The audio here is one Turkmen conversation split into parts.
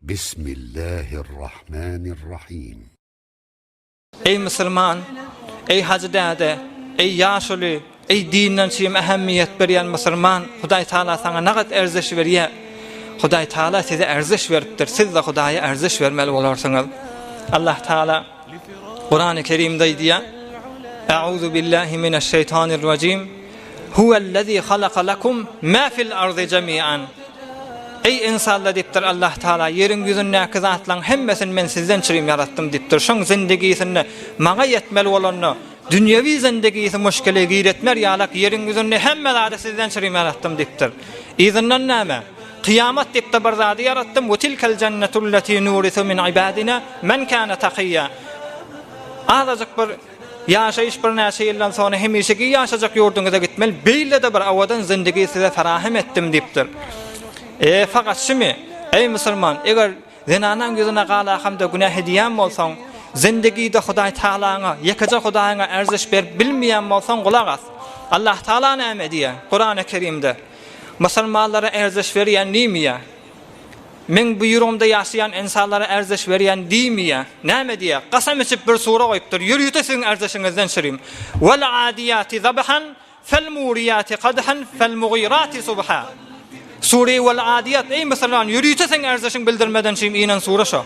Bismillahirrahmanirrahim. Eý musulman, eý hajy däde, eý ýaşuly, eý dinden çym ähemmiýet berýän musulman, Hudaý Taala saňa nagat erzeş berýär. Hudaý Taala size erzeş beripdir, siz-de Hudaýa erzeş bermeli bolarsyňyz. Allah Taala Kurany Kerimde aýdýar, A'uzu billahi mineşşeýtanirrajim. Huwellezî halaka lekum mâ fil ardy jemî'an. Eý ynsanlar diýipdir Allah Taala, ýeriň ýüzündäki zatlaryň hemmesini men sizden çürim ýaratdym diýipdir. Şoň zindigisinde maňa ýetmeli bolanda, dünýewi zindigisi muşkile giretmer ýalak ýeriň ýüzünde hemme zady sizden çürim ýaratdym diýipdir. Yzyndan näme? Kyýamat diýipdir bir zady ýaratdym, we tilkel jennetulleti nurisu min ibadina men kana takyýa. Azajyk bir Ýaşaýyş birnäçe ýyldan soňra hemişeki ýaşajak ýurduňyza gitmeli, beýle-de bir owadan zindigi size ferahem etdim diýipdir. E, fakat şumy? Eý musulman, eger zenanaň ýüzüne galakamda günäh edýän bolsaň, zindigide Hudaý Tagalaňa, ýekeje Hudaýyňa erziş berip bilmeýän bolsaň gulak as. Allah Tagala näme diýýär Kurany Kerimde? Musulmanlara erziş berýän diýmeýär. Meň buýrugymda ýaşaýan ynsanlara ärzeş berýän diýmeýär. Näme diýýär? Kasam içip bir sure goýupdyr, Ýörite siziň ärzeşiňizden şirim. Wal-adiýati zabhan, fel-muriýati kadhan, fel-mugirati subha. Sure-i Wal-adiýat, eý musulman, ýörite seň ärzeşiň bildirmeden şirim inen sure şo.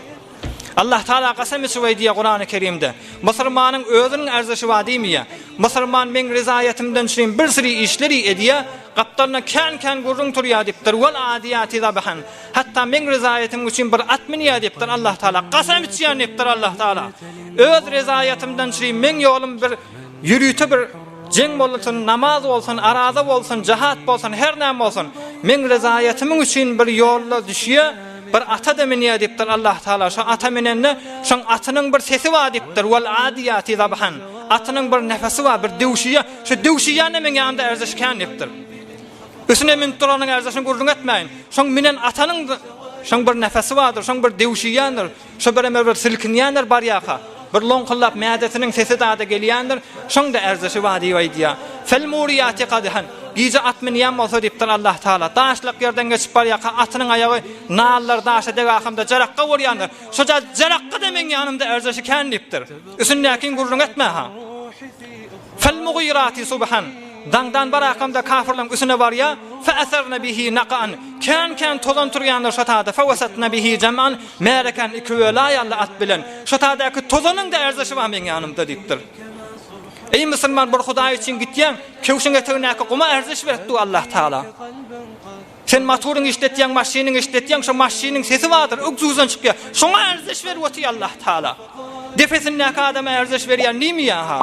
Allah Taala kasam içip aýdýar Kurany Kerimde, Musulmanyň özüniň ärzeşi bar diýmeýär. Musulman meň rezaýatymdan şirim bir süri işleri edýär, Gapdalynda kän-kän gürrüň turýar diýipdir. Wal adiýati zabhan. Hatda meň rezaýatym üçin bir at münýär diýipdir Allah Taala. Kasam içýän diýipdir Allah Taala. Öz rezaýatymdan çüri meň ýolum bir ýörite bir jeň bolsun, namaz bolsun, araza bolsun, jahat bolsun, her näme bolsun. Meň rezaýatymyň üçin bir ýolda düşýär, bir ata-da münýär diýipdir Allah Taala. Şo ata münende şoň atynyň bir sesi bar diýipdir. Wal adiýati zabhan. Atynyň bir nefesi bar, bir döwşüýär. Şu döwşüýän-de meň ýanymda ärzeşi kän diýipdir. Üstüne münüp duranyň ärzeşini gürrüň etmäýin. Şoň münen atanyň şoň bir nefesi bardyr, şoň bir döwşüýändir, şo bireme bir silkinýändir barýaka. Bir loňkullap mädesiniň sesi dada gelýändir, şoň-da ärzeşi bar diýip aýdýar. Fel-muriýati kadhan. Gije at münýän bolsa diýipdir Allah Tagala. Daşlyk ýerden geçip barýaka atynyň aýagy nallar daşa degakamda jarakga urýandyr. Şo jarakga-da meň ýanymda ärzeşi kän diýipdir. Üstündäkiň gürrüň etme-ha. Fel-mugirati subhan, Daňdan bir akamda kafirleň üsüne barýa, Fe-eserne bihi nakan, Kän-kän tozan turýandyr şo tada, Fe-wesatne bihi jam'an, Märekäni iki böläýerli at bilen, Şo tadaky tozanyň-da erzeşi bar meň ýanymda diýipdir. Eý musulman bir Hudaý üçin gitýäň, köwşüň etegindäki guma erzeş berip dur Allah Tagala. Sen motoryňy işletýäň, maşynyňy işletýäň, şo maşynyň sesi bardyr, ökjügden çykýar. Şoňa ärzeş berip otyr Allah Taala. Depesindäki adama ärzeş berýän diýmeýär-ha.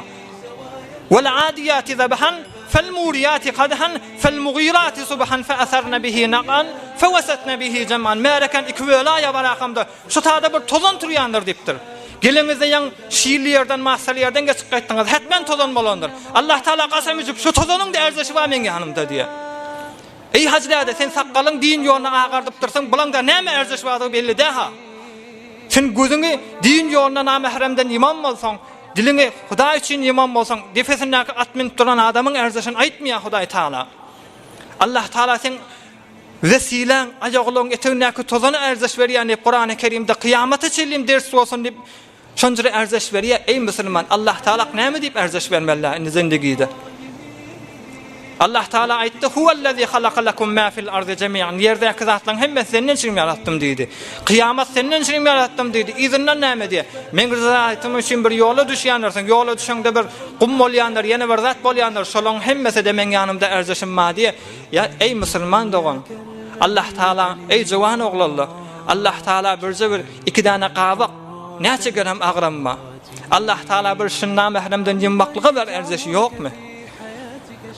Wal adiýati zabhan, fel muriýati kadhan, fel mugirati subhan fe asarna bihi nakan, fe wesatna bihi jaman. Märekäni iki böläýe barakamda, şu tada bir tozan turýandyr diýipdir. Geleňizde ýaň şirli ýerden, massaly ýerden geçip gaýtdyňyz, hetmen tozan bolandyr. Allah Taala kasam içip, şu tozanyň-da ärzeşi bar meň ýanymda diýýär. Eý Hajy däde, sen sakgalyň din ýoluna agardypdyrsyň, bulaňda näme erzeş bardygy belli dä-ha. Sen gözüňi din ýoluna namähremden ýuman bolsaň, diliňi Hudaý üçin ýuman bolsaň, depesindäki at münüp duran adamyň erzeşini aýtmaýar Hudaý Taala. Allah Taala seň wesiläň, aýagylaryň etegindäki tozana erzeş berýän diýip Kurany Kerimde kyýamata çenli ders bolsun diýip Şonjyra ärzeş berýär, eý musulman, Allah Tagalak näme diýip ärzeş bermeli indi zindigide? Allah Taala aýtdy, Huwellezî halaka lekum mâ fil ardy jemî'an. Ýerdäki zatlaryň hemmesi senden üçin ýaratdym diýdi. Kyýamat senden üçin ýaratdym diýdi. Yzyndan näme diýýär? Meň rızaýatym üçin bir ýola düşýändirsiň. Ýola düşeňde bir gum bolýandyr, ýene bir zat bolýandyr. Şolaryň hemmesi-de meň ýanymda ärzeşim bar diýýär. Ýa eý musulman dogan, Allah Taala, eý juwan oglanlar, Allah Taala birje bir Iki däne gabak näçe gram agram bar? Allah Taala bir şun namähremden ýymmaklyga bir erzeşi ýokmy?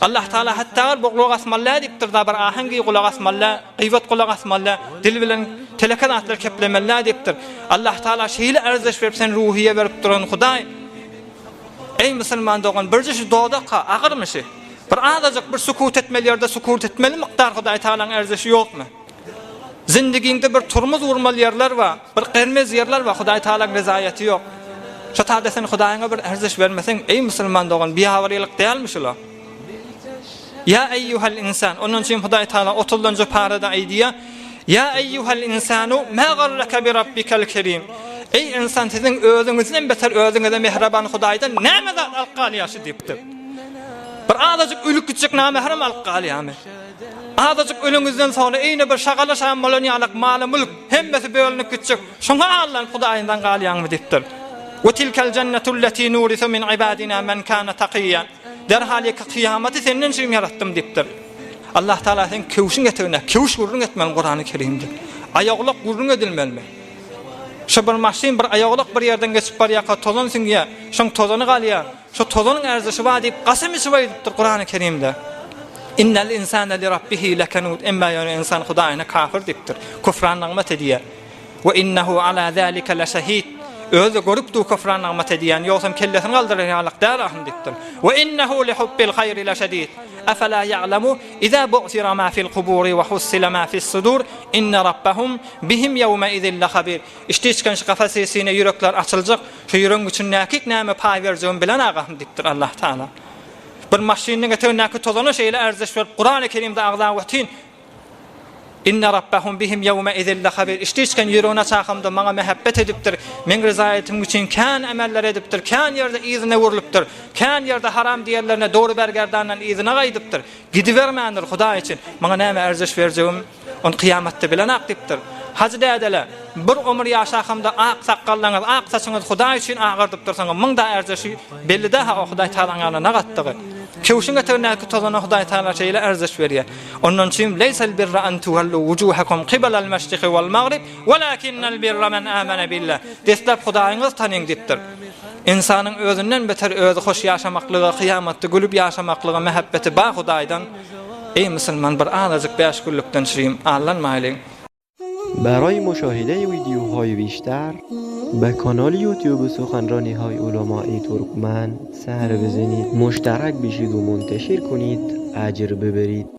Allah Taala hatda bir gulak asmaly däl diýipdir da bir aheňgi gulak asmaly däl, gybat gulak asmaly däl, dil bilen teleke zatlar keplemeli däl diýipdir. Allah Taala şeýle erzeş berip sen ruhiýe berip duran Hudaý. Eý musulman dogan birje şu dodak-ha agyrmy şi? Bir azajyk bir sukut etmeli ýerde sukut etmeli mukdar Hudaý Tagalaň erzeşi ýokmy? Zindigiňde bir turmuz urmaly ýerler bar, bir germez ýerler bar, Hudaý Tagalaň rezaýaty ýok. Şo taýda sen Hudaýyňa bir erzeş bermeseň, eý musulman dogan, biabraýlyk dälmi şula? Ýa eýýuhel insan, ondan üçin Hudaý Tagala otuzynjy parada aýdýar, Ýa eýýuhel insanu ma garraka bi rabbikel kerim. Eý ynsan siziň özüňizden beter özüňize mähriban Hudaýdan näme zat alyp galýar şu diýipdir. Bir azajyk ölüp gitjek namährem alyp galýarmy? Azajyk öleňizden soňra eýne bir şagala şam bolan ýalak maly-mülk hemmesi bölünip gitjek. Şoňa allanyp Hudaýyňdan galýaňmy diýipdir. We tilkel jennetulleti nurisu min ibadina men kana takyýa. Derhal ýeke kyýamaty senden üçin ýaratdym diýipdir. Allah Taala seň köwşüň etegine köwüş gürrüň etmeli Kurany Kerimde. Aýagulak gürrüň edilmelimi? Şo bir maşyn bir aýagulak bir ýerden geçip barýarka tozan siňýär, şoň tozany galýar. Şo tozanyň erzişi bar diýip gasam içip aýdypdyr Kurany Kerimde. Innel insane li rabbihi lekenud emma ýöne ynsan Hudaýyna kafir diýipdir. Kufran nygmat edýär. We innehu ala zalika leşehid. Özi-de görüp dur kufran nygmat edýän, ýogsam kellesini galdyrar ýalyk däl ahym diýipdir. We innehu lihubbil haýri leşedid. Efela ýa'lemu iza bu'sira ma fil kuburi we hussila ma fis sudur inne rabbahum bihim ýewme izin lehabir. Içdi içgen şu kafes-i sine ýürekler açyljak, şu ýüregiň içindäki näme paý berjegini bilen agahym diýipdir Allah Taala. Bir maşynyň etegindäki tozana şeýle erzeş berip Kurany Kerimde agzap otyn. Inne rabbahum bihim ýewme izin lehabir. Içdi içgen ýüregini açakamda maňa mähebbet edipdir. Meň rezaýetym üçin kän emeller edipdir. Kän ýerde yzyna öwrülipdir. Kän ýerde haram diýenlerine dogry bergerdandan yzyna gaýdypdyr. Gidibermändir Hudaý üçin. Maňa näme erzeş berjegim Ony kyýamatda bilen-ak diýipdir. Hajy dädele, bir ömür ýaşakamda ak sakgallaňyz, ak saçyňyz Hudaý üçin agardypdyrsyňyz, muň-da ärzeşi belli-dä-hä o Hudaý Tagalaň ýanyna nagatdygy. Köwşüň etegindäki tozana Hudaý Tagala şeýle ärzeş berýär. Ondan üçin Leýsel birra an tuwellu wujuhakum kibalal meşriki wal magrib, welakinnel birra men amene billah. Deslap Hudaýyňyzy tanyň diýipdir. Ynsanyň özünden beter özi hoş ýaşamaklyga, kyýamatda gülüp ýaşamaklyga mähebbeti bar Hudaýdan. Eý musulman bir azajyk bäş günlükden çürim aldanmaýlyň. Baraý muşahide wideohaý bişter be kanal ýutube suhanranihaý ulamai turkmen ser bizenid muşterak bişid u munteşir kunid ajr biberid.